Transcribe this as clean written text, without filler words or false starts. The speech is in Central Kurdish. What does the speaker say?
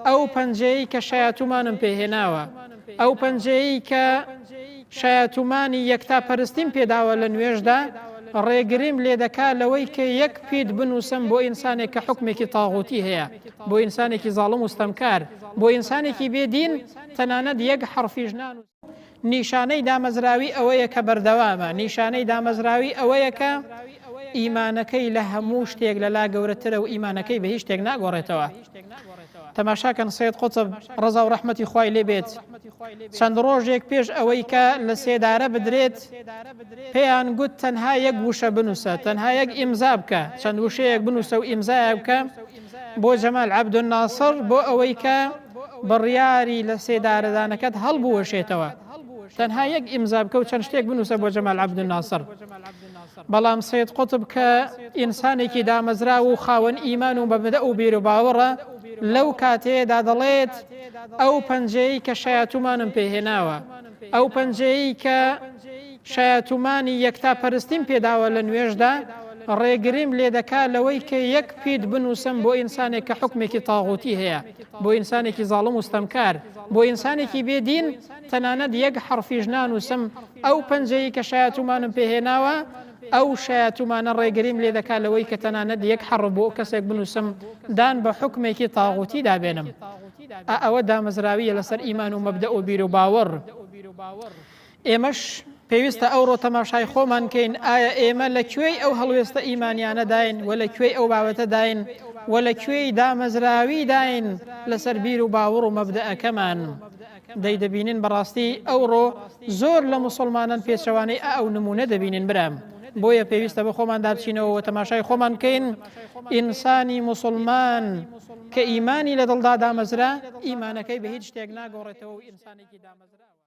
ئەو پەنجەیەی کە شایەتومانم پێ هێناوە، ئەو پەنجەیەی کە شایەتومانی یەکتا پەرستیم پێداوە لە نوێژدا، ڕێگریم لێ دەکا لەوەی کە یەک پیت بنووسم بۆ ئینسانێک کە حوکمێکی تاغوتی هەیە، بۆ ئینسانێکی زاڵم و ستەمکار، بۆ ئینسانێکی بێ دین، تەنانەت یەک حەڕفیش نانووسم. نیشانەی دامەزراوی ئەوەیە کە بەردەوامە، نیشانەی دامەزراوی ئەوەیە کە ئیمانەکەی لە هەموو شتێک لەلا گەورەترە و ئیمانەکەی بە هیچ شتێک ناگۆڕێتەوە. تەماشاکەن سەید قوتب ڕەزا و ڕەحمەتی خوای لێ بێت چەند ڕۆژێک پێش ئەوەی کە لە سێدارە بدرێت پێیان گوت تەنها یەک وشە بنووسە تەنها یەک ئیمزا بکە چەند وشەیەک بنووسە و ئیمزایە بکە بۆ جەمال عەبدولناسڕ بۆ ئەوەی کە بڕیاری لە سێدارەدانەکەت هەڵبوەشێتەوە تەنها یەک ئیمزا بکە و چەند شتێک بنووسە بۆ جەمال عەبدولناسڕ بەڵام سید قوتب کە ئینسانێکی دامەزراو و خاوەن ئیمان و مەبدەئ و بیروباوەڕە لەو کاتەیەدا دەڵێت ئەو پەنجەیەی کە شایەتومانم پێهێناوە ئەو پەنجەیەی کە شایەتومانی یەکتا پەرستیم پێداوە لە نوێژدا ڕێگریم لێدەکا لەوەی کە یەک پیت بنووسم بۆ ئینسانێک کە حوکمێکی تاغوتی هەیە بۆ ئینسانێکی زاڵم و ستەمکار بۆ ئینسانێکی بێ دین تەنانەت یەک حەڕفیش نانووسم ئەو پەنجەی کە شایەتومانم پێهێناوە ئەو شایەتومانە ڕێگریم لێدەکا لەوەی کە تەنانەت یەک حەڕف بۆ کەسێک بنووسم دان بە حوکمێکی تاغوتی دابێنم ئا ئەوە دامەزراویە لەسەر ئیمان و مەبدەئ و بیروباوەڕ. ئێمەش پێویستە ئەوڕۆ تەماشای خۆمان کەین ئایا ئێمە لە کوێی ئەو هەڵوێستە ئیمانیانەداین و لە کوێی ئەو بابەتەداین و لە کوێی دامەزراویداین لەسەر بیر و باوەڕ و مەبدەئەکەمان. دەی دەبینین بەڕاستی ئەوڕۆ زۆر لە موسڵمانان پێچەوانەی ئە ئەو نمونە دەبینین برام. بۆیە پێویستە بە خۆماندا بچینەوە و تەماشای خۆمان بکەین ئینسانی موسڵمان کە ئیمانی لە دڵدا دامەزرا ئیمانەکەی بە هیچ شتێک ناگۆڕێتەوە و ئینسانێکی دامەزراوە.